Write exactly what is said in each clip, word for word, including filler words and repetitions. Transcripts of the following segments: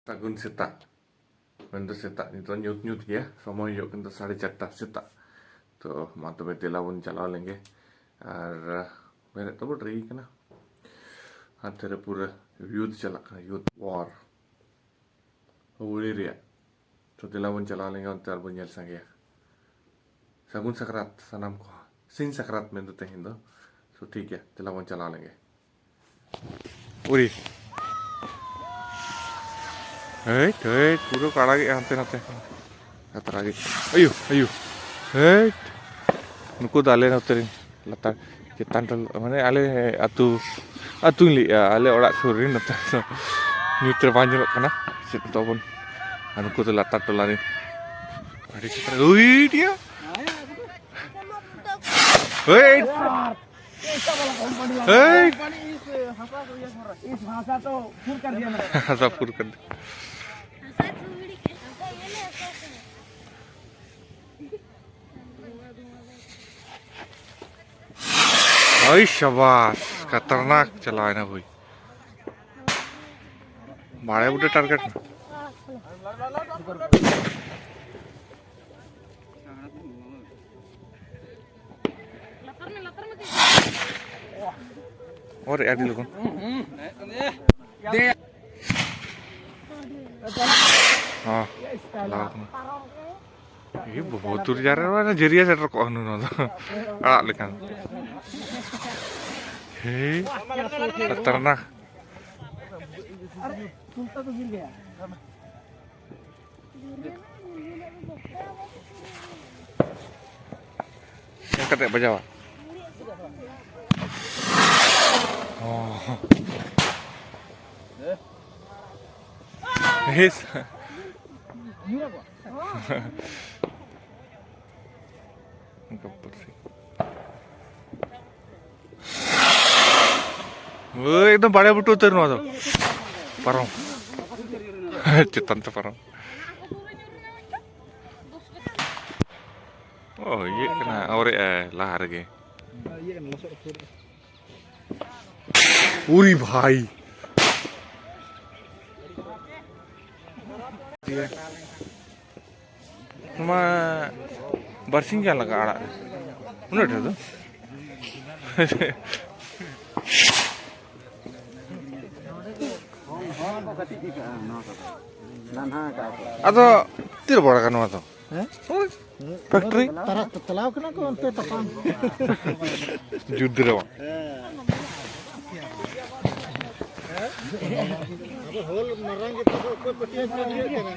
ᱥᱟᱹᱜᱩᱱ ᱥᱮᱛᱟᱜ᱾ ᱢᱮᱱᱫᱚ ᱥᱮᱛᱟᱜ, ᱱᱤᱛᱚᱜ ᱧᱩᱛ ᱧᱩᱛ ᱜᱮᱭᱟ, ᱥᱚᱢᱚᱭ ᱦᱩᱭᱩᱜ ᱠᱟᱱᱟ ᱥᱟᱲᱮ ᱪᱟᱨᱴᱟ ᱥᱮᱛᱟᱜ᱾ ᱛᱚ ᱢᱟ ᱛᱚᱵᱮ ᱫᱮᱞᱟ ᱵᱚᱱ ᱪᱟᱞᱟᱣ ᱞᱮᱱᱜᱮ᱾ ᱟᱨ ᱵᱮᱨᱮᱫ ᱛᱚᱵᱚ ᱰᱮᱨᱤ ᱠᱟᱱᱟ᱾ ᱦᱟᱱᱛᱮ ᱨᱮ ᱯᱩᱨᱟᱹ ᱭᱩᱛ ᱪᱟᱞᱟᱜ ᱠᱟᱱᱟ, ᱭᱩᱛ ᱣᱟᱨ ᱦᱩᱜᱽᱞᱤ ᱨᱮᱭᱟᱜ᱾ ᱛᱚ ᱫᱮᱞᱟ ᱵᱚᱱ ᱪᱟᱞᱟᱣ ᱞᱮᱱᱜᱮ ᱚᱱᱛᱮ ᱟᱨ ᱵᱚᱱ ᱧᱮᱞ ᱥᱟᱸᱜᱮᱭᱟ᱾ ᱥᱟᱹᱜᱩᱱ ᱥᱟᱠᱨᱟᱛ ᱥᱟᱱᱟᱢ ᱠᱚ᱾ ᱥᱤᱧ ᱥᱟᱠᱨᱟᱛ ᱢᱮᱱᱫᱚ ᱛᱮᱦᱮᱧ ᱫᱚ᱾ ᱛᱚ ᱴᱷᱤᱠ ᱜᱮᱭᱟ, ᱫᱮᱞᱟ ᱵᱚᱱ ᱪᱟᱞᱟᱣ ᱞᱮᱱᱜᱮ᱾ ᱩᱨᱤ᱾ ᱦᱮᱴ, ᱦᱮᱴ, ᱯᱩᱨᱟᱹ ᱠᱚ ᱟᱲᱟᱜᱮᱜᱼᱟ ᱦᱟᱱᱛᱮ ᱱᱟᱛᱮ᱾ ᱠᱷᱟᱛᱨᱟ ᱜᱮ᱾ ᱟᱭᱩ, ᱟᱭᱩ᱾ ᱦᱮᱴ᱾ ᱱᱩᱠᱩ ᱫᱚ ᱟᱞᱮ ᱱᱚᱛᱮ ᱨᱮᱱ ᱞᱟᱛᱟᱨ, ᱪᱮᱛᱟᱱ ᱴᱚᱞᱟ, ᱢᱟᱱᱮ ᱟᱞᱮ ᱟᱹᱛᱩ, ᱟᱹᱛᱩᱧ ᱞᱟᱹᱭᱮᱜᱼᱟ, ᱟᱞᱮ ᱚᱲᱟᱜ ᱥᱩᱨ ᱨᱮᱱ ᱱᱚᱛᱮ ᱫᱚ ᱧᱩᱛ ᱨᱮ ᱵᱟᱝ ᱧᱮᱞᱚᱜ ᱠᱟᱱᱟ᱾ ᱪᱮᱫ ᱛᱟᱵᱚᱱ? ᱟᱨ ᱱᱩᱠᱩ ᱫᱚ ᱞᱟᱛᱟᱨ ᱴᱚᱞᱟ ᱨᱮᱱ᱾ ᱟᱹᱰᱤ ᱪᱮᱛᱟᱱ ᱨᱮ᱾ ᱩᱭ, ᱴᱤᱭᱟ᱾ ᱦᱮᱴ᱾ ᱦᱮᱴ᱾ इस भाषा तो फुर कर दिया मैंने। ᱦᱟᱥᱟ ᱯᱷᱩᱨ ᱠᱟᱱ᱾ ᱳᱭ ᱥᱟᱵᱟᱥ, ᱠᱷᱟᱛᱟᱨᱱᱟᱠ ᱪᱟᱞᱟᱣ ᱮᱱᱟ ᱵᱷᱟᱹᱭ᱾ ᱵᱟᱲᱮ ᱵᱩᱴᱟᱹ ᱴᱟᱨᱜᱮᱴ᱾ ᱚᱨ ᱟᱹᱰᱤ ᱞᱚᱜᱚᱱ᱾ ᱦᱚᱸ, ᱪᱟᱞᱟᱣ ᱠᱟᱱᱟ᱾ ᱤᱭᱟᱹ ᱵᱚᱦᱩᱛ ᱫᱩᱨ ᱡᱟ ᱨᱮ, ᱢᱟᱱᱮ ᱡᱟᱹᱨᱤᱭᱟ ᱥᱮᱴᱮᱨ ᱠᱚᱜᱼᱟ ᱦᱩᱱᱟᱹᱝ ᱱᱚᱣᱟ ᱫᱚ᱾ ᱟᱲᱟᱜ ᱞᱮᱠᱷᱟᱱ᱾ ᱦᱮᱸ, ᱠᱷᱟᱛᱟᱨᱱᱟᱠ᱾ ᱪᱮᱫ ᱠᱟᱛᱮ ᱵᱟᱡᱟᱣᱟ? ᱚ᱾ ᱦᱤᱥ᱾ ᱳᱭ, ᱮᱠᱫᱚᱢ ᱵᱟᱲᱮ ᱵᱩᱴᱟᱹ ᱩᱛᱟᱹᱨ ᱱᱚᱣᱟ ᱫᱚ᱾ ᱯᱟᱨᱚᱢ᱾ ᱪᱮᱛᱟᱱ ᱛᱮ ᱯᱟᱨᱚᱢ᱾ ᱚ, ᱤᱭᱟᱹᱜ ᱠᱟᱱᱟ, ᱟᱣᱨᱮᱜᱼᱟᱭ ᱞᱟᱦᱟ ᱨᱮᱜᱮ᱾ ᱩᱨᱤ ᱵᱷᱟᱭ᱾ ᱱᱚᱣᱟ ᱵᱟᱨᱥᱤᱧ ᱜᱟᱱ ᱞᱟᱜᱟᱜᱼᱟ ᱟᱲᱟᱜ ᱨᱮ, ᱩᱱᱟᱹᱜ ᱰᱷᱮᱨ ᱫᱚ᱾ ᱟᱫᱚ ᱛᱤᱨᱮ ᱵᱚᱲ ᱟᱠᱟᱱᱟ ᱱᱚᱣᱟ ᱫᱚ? ᱦᱮᱸ? ᱯᱷᱮᱠᱴᱨᱤ? ᱛᱟᱨᱟ-, ᱪᱟᱞᱟᱣ ᱠᱟᱱᱟ ᱠᱚ ᱚᱱᱛᱮ ᱛᱟᱯᱟᱢ᱾ ᱡᱩᱫᱽ ᱨᱮ ᱵᱟᱝ᱾ ᱟᱫᱚ ᱦᱳᱞ ᱢᱟᱨᱟᱝ ᱜᱮ ᱛᱟᱵᱚ, ᱚᱠᱚᱭ ᱯᱟᱹᱴᱤᱭᱟᱹ ᱯᱟᱹᱴᱤᱭᱟᱹ ᱠᱟᱱᱟ᱾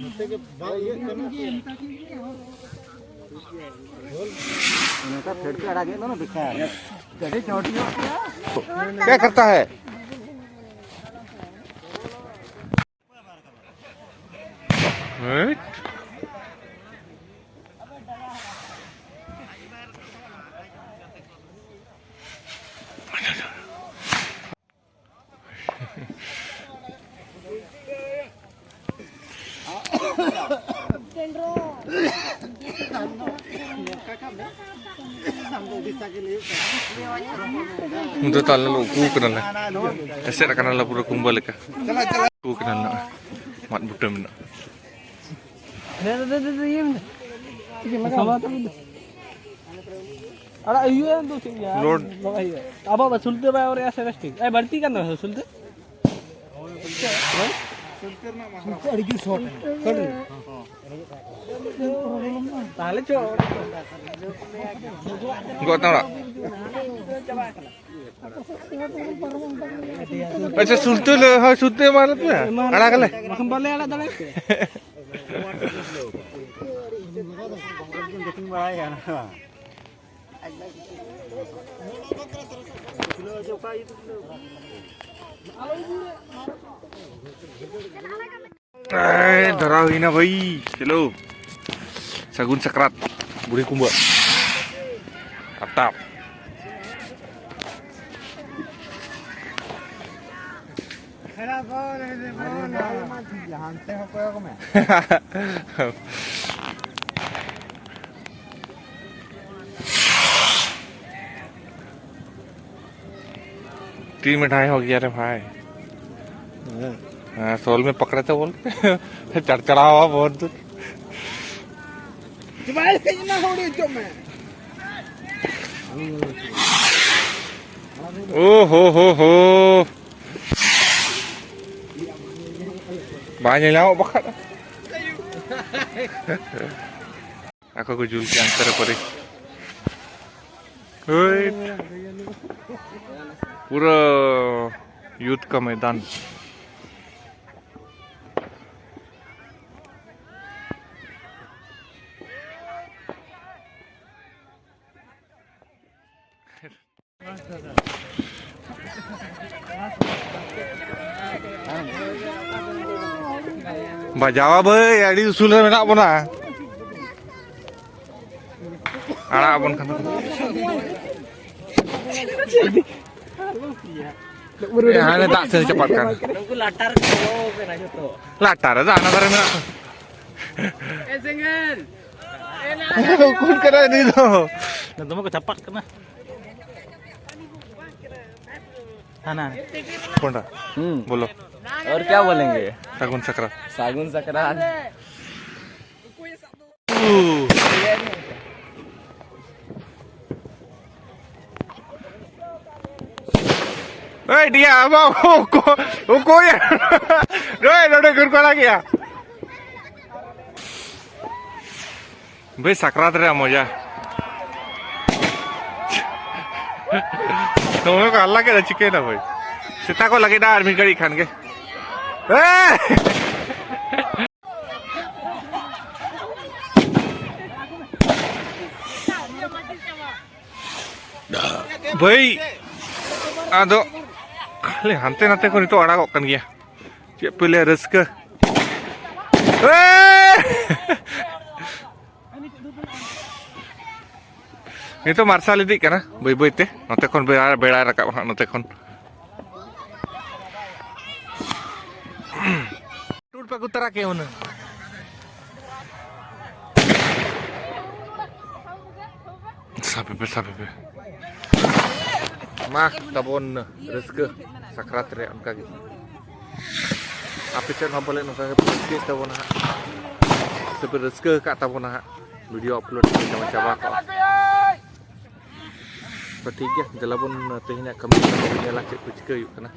ᱱᱚᱛᱮ ᱜᱮ ᱵᱟᱭ ᱤᱭᱟᱹᱜ ᱠᱟᱱᱟ᱾ ᱱᱚᱝᱠᱟ ᱯᱷᱮᱰ ᱯᱮ ᱟᱲᱟᱜᱮᱫ ᱫᱚ ᱱᱟ ᱵᱮᱠᱟᱨ᱾ ᱜᱟᱹᱰᱤ ᱪᱚᱴ ᱧᱚᱜ ᱜᱮᱭᱟ᱾ क्या करता है? ᱩᱱᱫᱚ ᱛᱟᱞᱮ ᱞᱮ ᱩᱠᱩ ᱠᱟᱱᱟᱞᱮ, ᱮᱥᱮᱫ ᱟᱠᱟᱱᱟᱞᱮ ᱯᱩᱨᱟᱹ ᱠᱩᱢᱵᱟᱹ ᱞᱮᱠᱟ᱾ ᱩᱠᱩ ᱠᱟᱱᱟᱞᱮ ᱱᱚᱜᱼᱚᱭ, ᱢᱟᱫ ᱵᱩᱴᱟᱹ ᱢᱮᱱᱟᱜᱼᱟ᱾ ᱟᱲᱟᱜ ᱦᱩᱭᱩᱜᱼᱟ, ᱫᱚ ᱪᱮᱫ ᱜᱮᱭᱟ? ᱞᱳᱰ᱾ ᱨᱚᱦᱚᱭ ᱦᱩᱭᱩᱜᱼᱟ᱾ ᱟᱵᱚ ᱥᱩᱞᱛᱟᱹ ᱵᱟᱭ ᱚᱨᱮᱜᱼᱟ ᱥᱮ ᱵᱮᱥ ᱴᱷᱤᱠ? ᱮ, ᱵᱟᱹᱲᱛᱤ ᱠᱟᱱ ᱫᱚ ᱥᱩᱞᱛᱟᱹ? ᱥᱩᱞᱛᱟᱹ ᱟᱹᱰᱤ ᱡᱳᱨ ᱥᱚᱴ ᱮᱱᱟ᱾ ᱥᱚᱴ ᱮᱱᱟ? ᱛᱟᱦᱞᱮ ᱪᱚ᱾ ᱜᱚᱜ ᱛᱟᱲᱟᱜ᱾ ᱟᱪᱪᱷᱟ, ᱥᱩᱞᱛᱟᱹ ᱞᱮ, ᱦᱳᱭ, ᱥᱩᱞᱛᱟᱹ ᱮᱢᱟ ᱞᱮ ᱯᱮ᱾ ᱟᱲᱟᱜ ᱟᱞᱮ᱾ ᱵᱟᱠᱷᱟᱱ ᱵᱟᱞᱮ ᱟᱲᱟᱜ ᱫᱟᱲᱮᱭᱟᱜ ᱛᱮ᱾ ᱮᱭ, ᱫᱷᱚᱨᱟᱣ ᱦᱩᱭᱱᱟ ᱵᱷᱟᱹᱭ᱾ ᱪᱚᱞᱚ, ᱥᱟᱹᱜᱩᱱ ᱥᱟᱠᱨᱟᱛ, ᱵᱩᱲᱦᱤ ᱠᱩᱢᱵᱟᱹ᱾ ᱟᱯᱴᱟᱯ᱾ ᱦᱟᱱᱛᱮ ᱦᱚᱸ ᱠᱚᱭᱚᱜ ᱢᱮ᱾ ᱛᱤ ᱢᱤᱴᱷᱟᱭ ᱦᱚ ᱜᱮᱭᱟ ᱨᱮ ᱵᱷᱟᱭ᱾ हाँ, शॉल में पकड़े थे बोल के। चढ़चढ़ावा बहुत दूर। ओ हो हो हो। बाय ले लाओ बखत। ᱟᱠᱚ ᱠᱚ ᱡᱩᱞ ᱠᱮᱜᱼᱟ ᱚᱱᱛᱮ ᱨᱮ ᱯᱟᱹᱨᱤ᱾ ᱦᱳᱭ᱾ ᱯᱩᱨᱟᱹ ᱭᱩᱫᱷ ᱠᱟ ᱢᱚᱭᱫᱟᱱ᱾ ᱵᱟᱡᱟᱣᱟ ᱵᱷᱟᱹᱭ, ᱟᱹᱰᱤ ᱩᱥᱩᱞ ᱨᱮ ᱢᱮᱱᱟᱜ ᱵᱚᱱᱟ᱾ ᱟᱲᱟᱜ ᱟᱵᱚᱱ ᱠᱷᱟᱱ ᱫᱚ᱾ ᱮ, ᱦᱟᱱᱮ ᱫᱟᱜ ᱥᱮᱫ ᱪᱟᱯᱟᱫ ᱠᱟᱱ᱾ ᱩᱱᱠᱩ ᱞᱟᱴᱟᱨ ᱠᱚ ᱵᱚᱞᱚ ᱠᱟᱱᱟ ᱡᱚᱛᱚ᱾ ᱞᱟᱴᱟᱨ ᱨᱮ ᱫᱚ ᱦᱟᱱᱟ ᱫᱷᱟᱨᱮ ᱢᱮᱱᱟᱜ ᱠᱚᱣᱟ᱾ ᱮ ᱥᱮᱸᱜᱮᱞ᱾ ᱩᱠᱩᱨ ᱠᱟᱱᱟ ᱩᱱᱤ ᱫᱚ᱾ ᱫᱚᱢᱮ ᱠᱚ ᱪᱟᱯᱟᱫ ᱠᱟᱱᱟ᱾ ᱦᱟᱱᱟ᱾ ᱠᱚᱸᱰᱟ᱾ ᱦᱩᱸ। ᱵᱚᱞᱚ। और क्या बोलेंगे? ᱥᱟᱹᱜᱩᱱ ᱥᱟᱠᱨᱟᱛ। ᱥᱟᱹᱜᱩᱱ ᱥᱟᱠᱨᱟᱛ। ᱩ᱾ ᱮᱭ ᱰᱤᱭᱟ, ᱟᱵᱚ ᱚᱠᱚ-, ᱚᱠᱚᱭ? ᱱᱚᱰᱮ, ᱱᱚᱰᱮ ᱜᱷᱩᱨ ᱠᱚ ᱟᱲᱟᱜᱮᱜᱼᱟ᱾ ᱵᱷᱟᱹᱭ, ᱥᱟᱠᱨᱟᱛ ᱨᱮᱭᱟᱜ ᱢᱚᱡᱟ᱾ ᱫᱚᱢᱮ ᱠᱚ ᱦᱟᱞᱞᱟ ᱠᱮᱫᱟ, ᱪᱤᱠᱟᱹᱭᱮᱱᱟ ᱵᱷᱟᱹᱭ? ᱥᱮᱛᱟ ᱠᱚ ᱞᱟᱹᱜᱤᱫ ᱟᱨ ᱢᱤᱫ ᱜᱷᱟᱹᱲᱤᱡ ᱠᱷᱟᱱ ᱜᱮ᱾ ᱮ! ᱵᱷᱟᱹᱭ, ᱟᱫᱚ ᱠᱷᱟᱹᱞᱤ ᱦᱟᱱᱛᱮ ᱱᱟᱛᱮ ᱠᱚ ᱱᱤᱛᱚᱜ ᱟᱲᱟᱜᱚᱜ ᱠᱟᱱ ᱜᱮᱭᱟ᱾ ᱪᱮᱫ ᱯᱮ ᱞᱟᱹᱭᱟ, ᱨᱟᱹᱥᱠᱟᱹ᱾ ᱮ! ᱱᱤᱛᱚᱜ ᱢᱟᱨᱥᱟᱞ ᱤᱫᱤᱜ ᱠᱟᱱᱟ ᱵᱟᱹᱭ ᱵᱟᱹᱭ ᱛᱮ, ᱱᱚᱛᱮ ᱠᱷᱚᱱ ᱵᱮᱲᱟ, ᱵᱮᱲᱟᱭ ᱨᱟᱠᱟᱵ ᱦᱟᱸᱜ ᱱᱚᱛᱮ ᱠᱷᱚᱱ᱾ ᱴᱩᱨ ᱯᱮ ᱟᱹᱜᱩ ᱛᱟᱨᱟ ᱠᱮ ᱦᱩᱱᱟᱹᱝ᱾ ᱥᱟᱵᱮ ᱯᱮ, ᱥᱟᱵᱮ ᱯᱮ᱾ ᱢᱟ ᱛᱟᱵᱚᱱ ᱨᱟᱹᱥᱠᱟᱹ ᱥᱟᱠᱨᱟᱛ ᱨᱮ ᱚᱱᱠᱟ ᱜᱮ᱾ ᱟᱯᱮ ᱥᱮᱫ ᱦᱚᱸ ᱯᱟᱞᱮ ᱱᱚᱝᱠᱟ ᱜᱮᱯᱮ ᱨᱟᱹᱥᱠᱟᱹᱭᱮᱫ ᱛᱟᱵᱚᱱᱟ ᱦᱟᱸᱜ, ᱥᱮᱯᱮ ᱨᱟᱹᱥᱠᱟᱹ ᱟᱠᱟᱫ ᱛᱟᱵᱚᱱᱟ ᱦᱟᱸᱜ, ᱵᱷᱤᱰᱤᱭᱳ ᱟᱯᱞᱳᱰ ᱠᱟᱛᱮ ᱪᱟᱵᱟ ᱠᱚᱜᱼᱟ᱾ ᱛᱚ ᱴᱷᱤᱠ ᱜᱮᱭᱟ, ᱫᱮᱞᱟ ᱵᱚᱱ ᱛᱮᱦᱮᱧᱟᱜ ᱠᱟᱹᱢᱤ ᱦᱚᱨᱟ ᱵᱚᱱ ᱧᱮᱞᱟ, ᱪᱮᱫ ᱠᱚ ᱪᱤᱠᱟᱹ ᱦᱩᱭᱩᱜ ᱠᱟᱱᱟ᱾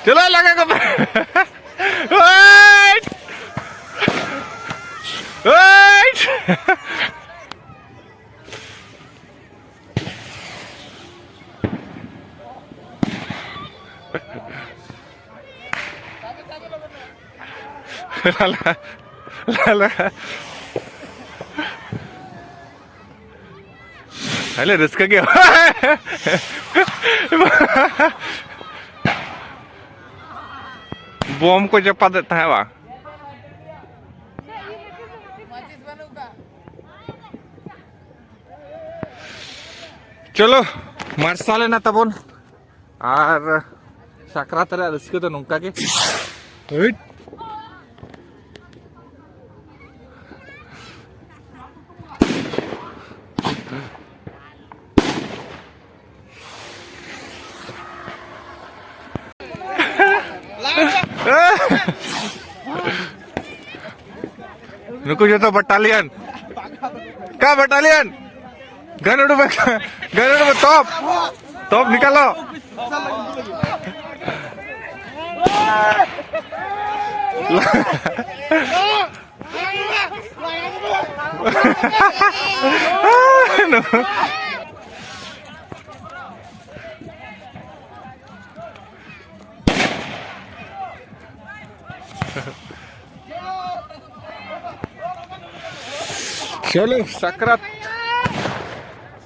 ᱪᱚᱞᱚ ᱞᱟᱜᱟ ᱠᱚᱯᱮ᱾ ᱳᱭ! ᱳᱭ! ᱞᱟᱞᱟ, ᱞᱟᱞᱟ᱾ ᱟᱞᱮ ᱨᱟᱹᱥᱠᱟᱹ ᱜᱮ᱾ ᱵᱚᱢ ᱠᱚ ᱪᱟᱯᱟᱫᱮᱫ ᱛᱟᱦᱮᱸᱫ ᱵᱟᱝ? ᱪᱚᱞᱚ, ᱢᱟᱨᱥᱟᱞ ᱮᱱᱟ ᱛᱟᱵᱚᱱ᱾ ᱟᱨ ᱥᱟᱠᱨᱟᱛ ᱨᱮᱭᱟᱜ ᱨᱟᱹᱥᱠᱟᱹ ᱫᱚ ᱱᱚᱝᱠᱟ ᱜᱮ᱾ ᱦᱟᱹᱴ᱾ ᱱᱩᱠᱩ ᱡᱚᱛᱚ ᱵᱟᱴᱟᱞᱤᱭᱟᱱ᱾ ᱠᱟ ᱵᱟᱴᱟᱞᱤᱭᱟᱱ? ᱜᱟᱱ ᱩᱰᱩᱠ ᱢᱮ, ᱜᱟᱱ ᱩᱰᱩᱠ ᱢᱮ, ᱛᱚᱯ, ᱛᱚᱯ ᱱᱤᱠᱟᱞᱚ᱾ ᱪᱚᱞᱚ, ᱥᱟᱠᱨᱟᱛ,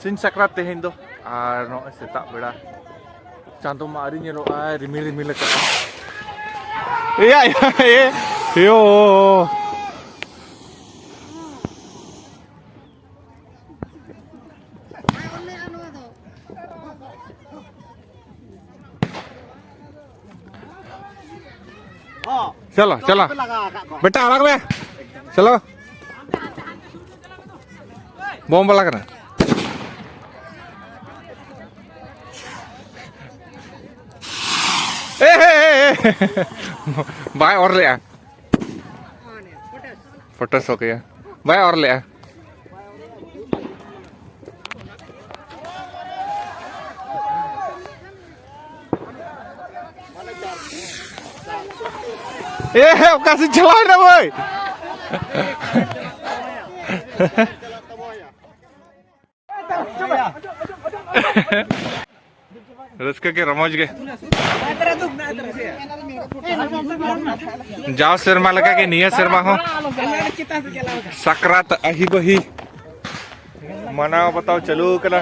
ᱥᱤᱧ ᱥᱟᱠᱨᱟᱛ ᱛᱮᱦᱮᱧ ᱫᱚ᱾ ᱟᱨ ᱱᱚᱜᱼᱚᱭ ᱥᱮᱛᱟᱜ ᱵᱮᱲᱟ ᱪᱟᱸᱫᱚ ᱢᱟ ᱟᱹᱣᱨᱤ ᱧᱮᱞᱚᱜᱼᱟᱭ, ᱨᱤᱢᱤᱞ ᱨᱤᱢᱤᱞ ᱟᱠᱟᱫᱼᱟ᱾ ᱮᱭᱟ, ᱮᱭᱟ, ᱮ, ᱭᱳ᱾ ᱪᱚᱞᱚ, ᱪᱚᱞᱚ᱾ ᱵᱮᱴᱟ, ᱟᱲᱟᱜ ᱢᱮ᱾ ᱪᱚᱞᱚ᱾ ᱵᱚᱢ ᱵᱟᱞᱟ ᱠᱟᱱᱟ᱾ ᱮ, ᱵᱟᱭ ᱚᱨ ᱞᱮᱜᱼᱟ᱾ ᱯᱷᱳᱴᱳ ᱥᱚᱠ ᱜᱮᱭᱟ᱾ ᱵᱟᱭ ᱚᱨ ᱞᱮᱜᱼᱟ᱾ ᱮ, ᱚᱠᱟ ᱥᱮᱫ ᱪᱟᱞᱟᱣ ᱮᱱᱟ ᱵᱷᱟᱹᱭ? ᱨᱟᱹᱥᱠᱟᱹ ᱜᱮ, ᱨᱚᱢᱚᱡᱽ ᱜᱮ᱾ ᱡᱟᱣ ᱥᱮᱨᱢᱟ ᱞᱮᱠᱟ ᱜᱮ ᱱᱤᱭᱟᱹ ᱥᱮᱨᱢᱟ ᱦᱚᱸ ᱥᱟᱠᱨᱟᱛ ᱟᱹᱦᱤ ᱵᱟᱹᱦᱤ ᱢᱟᱱᱟᱣ ᱵᱟᱛᱟᱣ ᱪᱟᱹᱞᱩ ᱠᱟᱱᱟ᱾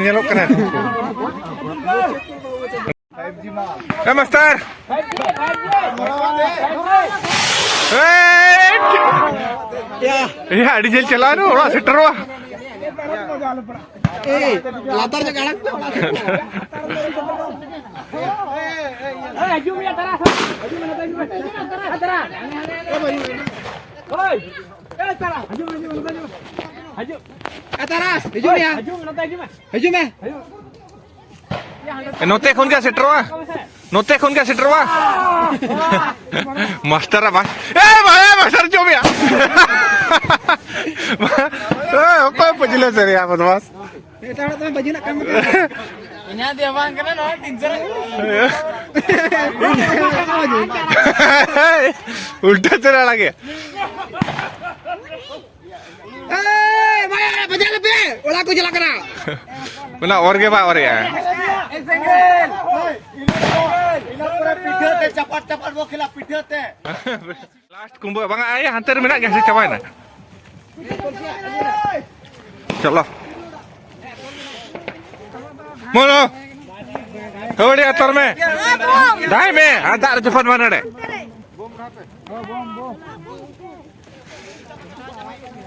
ᱧᱮᱞᱚᱜ ᱠᱟᱱᱟ᱾ ᱮ ᱢᱟᱥᱴᱟᱨ! ᱮᱭ! ᱭᱟ, ᱟᱹᱰᱤ ᱡᱷᱟᱹᱞ ᱪᱟᱞᱟᱣ ᱮᱱᱟ, ᱚᱲᱟᱜ ᱥᱮᱴᱮᱨᱚᱜᱼᱟ᱾ ᱮᱭ, ᱞᱟᱛᱟᱨ ᱧᱚᱜ ᱟᱲᱟᱜ ᱯᱮ, ᱚᱲᱟᱜ ᱥᱮᱴᱮᱨᱚᱜᱼᱟ᱾ ᱦᱤᱡᱩᱜ ᱢᱮ, ᱛᱟᱨᱟ᱾ ᱦᱤᱡᱩᱜ ᱢᱮ, ᱱᱚᱛᱮ ᱦᱤᱡᱩᱜ ᱢᱮ᱾ ᱛᱟᱨᱟ᱾ ᱦᱳᱭ᱾ ᱮ, ᱛᱟᱨᱟ, ᱦᱤᱡᱩᱜ ᱢᱮ, ᱦᱤᱡᱩᱜ ᱢᱮ, ᱱᱚᱛᱮ ᱦᱤᱡᱩᱜ ᱢᱮ᱾ ᱦᱤᱡᱩᱜ᱾ ᱮ, ᱛᱟᱨᱟ, ᱦᱤᱡᱩᱜ ᱢᱮᱭᱟ᱾ ᱦᱤᱡᱩᱜ ᱢᱮ, ᱱᱚᱛᱮ ᱦᱤᱡᱩᱜ ᱢᱮ᱾ ᱦᱤᱡᱩᱜ ᱢᱮ᱾ ᱱᱚᱛᱮ ᱠᱷᱚᱱ ᱜᱮ ᱥᱮᱴᱮᱨᱚᱜᱼᱟ᱾ ᱱᱚᱛᱮ ᱠᱷᱚᱱ ᱜᱮ ᱥᱮᱴᱮᱨᱚᱜᱼᱟ᱾ ᱢᱟᱥᱴᱟᱨ ᱟᱵᱟᱨ, ᱮ ᱵᱷᱟᱭ, ᱢᱟᱥᱴᱟᱨ ᱪᱚ ᱢᱮᱭᱟ᱾ ᱮ, ᱚᱠᱚᱭ ᱯᱟᱹᱪᱷᱞᱟᱹ ᱥᱮᱨᱮᱭᱟ ᱵᱚᱫᱢᱟᱥ? ᱮᱴᱟᱜ ᱦᱚᱲᱟᱜ ᱫᱚ ᱵᱟᱹᱡᱤᱱᱟᱜ ᱠᱟᱱ ᱜᱮᱭᱟ᱾ ᱤᱧᱟᱹᱜ ᱫᱚ ᱵᱟᱝ ᱠᱟᱱᱟ, ᱱᱚᱣᱟ ᱛᱤᱱ ᱥᱚ᱾ ᱩᱞᱴᱟᱹ ᱪᱮᱫ ᱟᱲᱟᱜᱮ? ᱮᱭ, ᱵᱟᱭᱟ, ᱵᱟᱡᱟᱣ ᱞᱮᱯᱮ, ᱚᱲᱟᱜ ᱠᱚ ᱪᱟᱞᱟᱜ ᱠᱟᱱᱟ᱾ ᱚᱱᱟ ᱚᱨ ᱜᱮ ᱵᱟᱭ ᱚᱨᱮᱜᱼᱟ᱾ ᱤᱱᱟᱹ ᱯᱚᱨᱮ ᱯᱤᱴᱷᱟᱹ ᱛᱮ ᱪᱟᱯᱟᱫ ᱪᱟᱯᱟᱫ ᱵᱚ ᱠᱷᱮᱞᱟ, ᱯᱤᱴᱷᱟᱹ ᱛᱮ᱾ ᱞᱟᱥᱴ ᱠᱩᱢᱵᱟᱹ ᱵᱟᱝᱟ, ᱟᱭ ᱦᱟᱱᱛᱮ ᱨᱮ ᱢᱮᱱᱟᱜ ᱜᱮᱭᱟ ᱥᱮ ᱪᱟᱵᱟᱭᱮᱱᱟ? ᱪᱚᱞᱚ᱾ ᱢᱚᱞᱚ᱾ ᱦᱟᱹᱣᱲᱤ ᱟᱛᱟᱨ ᱢᱮ᱾ ᱫᱟᱭ ᱢᱮ, ᱟᱨ ᱫᱟᱜ ᱨᱮ ᱡᱚᱯᱷᱟᱱ ᱢᱟ ᱱᱚᱰᱮ᱾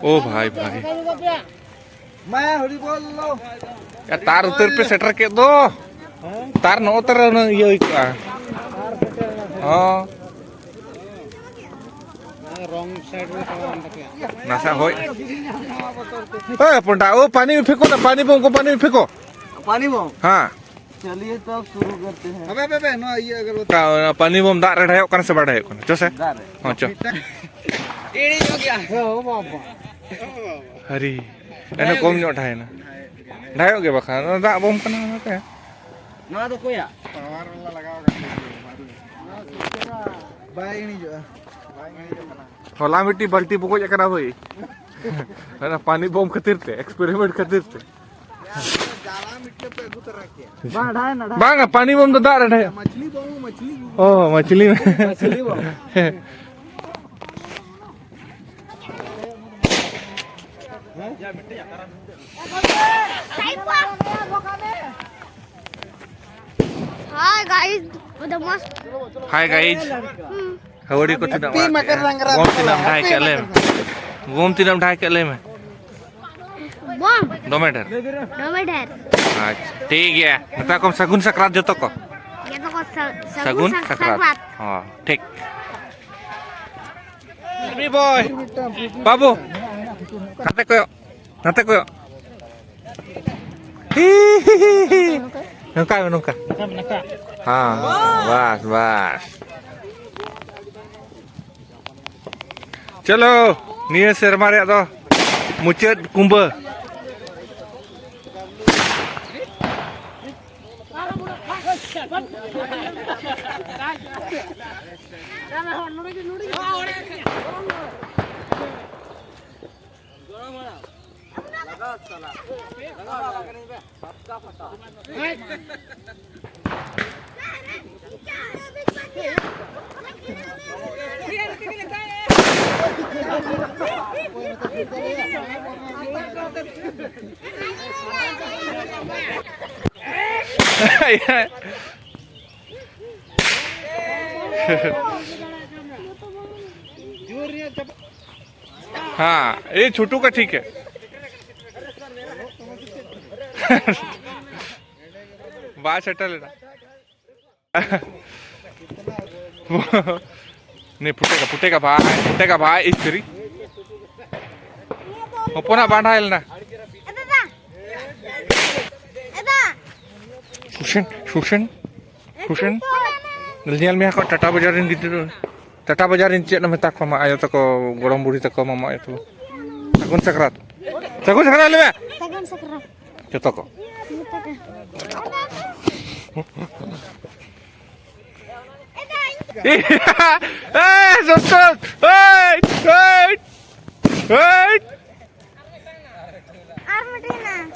ᱳ ᱵᱷᱟᱭ, ᱵᱷᱟᱭ᱾ ᱢᱟ ᱦᱩᱲᱤ ᱵᱚᱞ ᱞᱚ᱾ ᱭᱟ, ᱛᱟᱨ ᱩᱛᱟᱹᱨ ᱯᱮ ᱥᱮᱴᱮᱨ ᱠᱮᱫ ᱫᱚ᱾ ᱛᱟᱨ ᱱᱚᱜᱼᱚ ᱛᱟᱨᱟ ᱩᱱᱟᱹᱜ ᱤᱭᱟᱹ ᱦᱩᱭ ᱠᱚᱜᱼᱟ᱾ ᱦᱚᱸ᱾ ᱨᱚᱝ ᱥᱟᱭᱤᱰ ᱨᱮ ᱪᱟᱞᱟᱣ ᱮᱱ ᱛᱟᱯᱮᱭᱟ᱾ ᱱᱟᱥᱟ ᱦᱳᱭ᱾ ए पंडा, वो पानी में फेंको ना, पानी बम को पानी में फेंको। पानी बम। हाँ। चलिए, तब शुरू करते हैं। अबे, अबे, अबे, नो, ये अगर वो का, पानी बम दाग रे ढायोक करने से बढ़ा है कौन? जो से? दाग रे। हाँ, चो। एड़ी हो गया। ओ बाबा। हरी। एने कम नो ढाई ना। ढायोक के बखा, ना दाग बम करना ना क्या? ना तो कोई आ। पावर वाला लगा होगा। बाय नहीं जो। होला ᱢᱤᱫᱴᱤᱡ ᱵᱟᱹᱞᱴᱤ ᱵᱚᱜᱚᱡ ᱟᱠᱟᱱᱟ ᱵᱷᱟᱹᱭ᱾ ᱚᱱᱟ ᱯᱟᱱᱤ ᱵᱚᱢ ᱠᱷᱟᱹᱛᱤᱨ ᱛᱮ, ᱮᱠᱥᱯᱮᱨᱤᱢᱮᱱᱴ ᱠᱷᱟᱹᱛᱤᱨ ᱛᱮ᱾ ᱵᱟᱝ, ᱰᱷᱟᱭ ᱱᱟ, ᱰᱷᱟᱭ᱾ ᱵᱟᱝᱟ, ᱯᱟᱱᱤ ᱵᱚᱢ ᱫᱚ ᱫᱟᱜ ᱨᱮ ᱰᱷᱟᱭ᱾ ᱢᱟᱪᱷᱞᱤ ᱵᱚᱢ, ᱢᱟᱪᱷᱞᱤ᱾ ᱚ, ᱢᱟᱪᱷᱞᱤ᱾ ᱢᱟᱪᱷᱞᱤ ᱵᱚᱢ᱾ Hi guys, ᱩᱱᱤ ᱫᱚ ᱢᱚᱥᱛ᱾ Hi guys. ᱦᱩᱸ᱾ ᱦᱟᱹᱣᱲᱤ ᱠᱚ ᱛᱤᱱᱟᱹᱜ ᱦᱮᱯᱤ ᱢᱟᱨᱟᱝ ᱢᱚᱠᱚᱨ ᱠᱮᱜᱼᱟ? ᱥᱚᱝᱠᱨᱟᱱᱛᱤ᱾ ᱜᱚᱢ ᱛᱤᱱᱟᱹᱜ ᱮᱢ ᱰᱷᱟᱭ ᱠᱮᱜᱼᱟ, ᱞᱟᱹᱭ ᱢᱮ᱾ ᱜᱚᱢ ᱛᱤᱱᱟᱹᱜ ᱮᱢ ᱰᱷᱟᱭ ᱠᱮᱜᱼᱟ, ᱞᱟᱹᱭ ᱢᱮ᱾ ᱵᱚᱢ᱾ ᱫᱚᱢᱮ ᱰᱷᱮᱨ᱾ ᱫᱚᱢᱮ ᱰᱷᱮᱨ᱾ ᱟᱪᱪᱷᱟ, ᱴᱷᱤᱠ ᱜᱮᱭᱟ᱾ ᱢᱮᱛᱟ ᱠᱚᱢ ᱥᱟᱹᱜᱩᱱ ᱥᱟᱠᱨᱟᱛ ᱡᱚᱛᱚ ᱠᱚ᱾ ᱡᱚᱛᱚ ᱠᱚ ᱥᱟ-, ᱥᱟᱹᱜᱩᱱ ᱥᱟᱹᱜᱩᱱ ᱥᱟᱠ-, ᱥᱟᱠᱨᱟᱛ᱾ ᱥᱟᱠᱨᱟᱛ᱾ ᱦᱚᱸ, ᱴᱷᱤᱠ᱾ ᱵᱚᱭ᱾ ᱵᱟᱹᱵᱩ᱾ ᱱᱟᱛᱮ ᱠᱚᱭᱚᱜ᱾ ᱱᱟᱛᱮ ᱠᱚᱭᱚᱜ᱾ ᱦᱤ, ᱦᱤ, ᱦᱤ, ᱦᱤ᱾ ᱱᱚᱝᱠᱟ ᱢᱮ, ᱱᱚᱝᱠᱟ᱾ ᱦᱮᱸ, ᱵᱟᱥ, ᱵᱟᱥ᱾ ᱪᱚᱞᱚ, ᱱᱤᱭᱟᱹ ᱥᱮᱨᱢᱟ ᱨᱮᱭᱟᱜ ᱫᱚ ᱢᱩᱪᱟᱹᱫ ᱠᱩᱢᱵᱟᱹ᱾ हाँ, ये छोटू का ठीक है। बाल छट्टा लेना। नहीं, फूटेगा, फूटेगा भाई, फूटेगा भाई, इस तेरी। ᱦᱚᱯᱚᱱᱟᱜ ᱵᱟᱝ ᱦᱟᱭ ᱞᱮᱱᱟ᱾ ᱥᱩᱥᱮᱱ, ᱥᱩᱥᱮᱱ, ᱥᱩᱥᱮᱱ᱾ ᱧᱮᱞ ᱢᱮᱭᱟ ᱠᱚ ᱴᱟᱴᱟ ᱵᱟᱡᱟᱨ ᱨᱮᱱ ᱜᱤᱫᱽᱨᱟᱹ᱾ ᱴᱟᱴᱟ ᱵᱟᱡᱟᱨ ᱨᱮᱱ ᱪᱮᱫ ᱮᱢ ᱢᱮᱛᱟ ᱠᱚᱣᱟ ᱢᱟ, ᱟᱭᱳ ᱛᱟᱠᱚ, ᱜᱚᱲᱚᱢ ᱵᱩᱲᱦᱤ ᱛᱟᱠᱚ, ᱢᱟᱢᱟ ᱟᱭᱳ ᱛᱟᱠᱚ? ᱥᱟᱹᱜᱩᱱ ᱥᱟᱠᱨᱟᱛ᱾ ᱥᱟᱹᱜᱩᱱ ᱥᱟᱠᱨᱟᱛ ᱞᱟᱹᱭ ᱢᱮ᱾ ᱥᱟᱹᱜᱩᱱ ᱥᱟᱠᱨᱟᱛ᱾ ᱡᱚᱛᱚ ᱠᱚ᱾ ᱡᱚᱛᱚ ᱠᱚ᱾ ᱮ, ᱥᱚᱛᱚ! ᱮᱭ! ᱮᱭ! ᱮᱭ! ᱟᱨ ᱢᱤᱫᱴᱮᱱ ᱢᱮᱱᱟᱜᱼᱟ᱾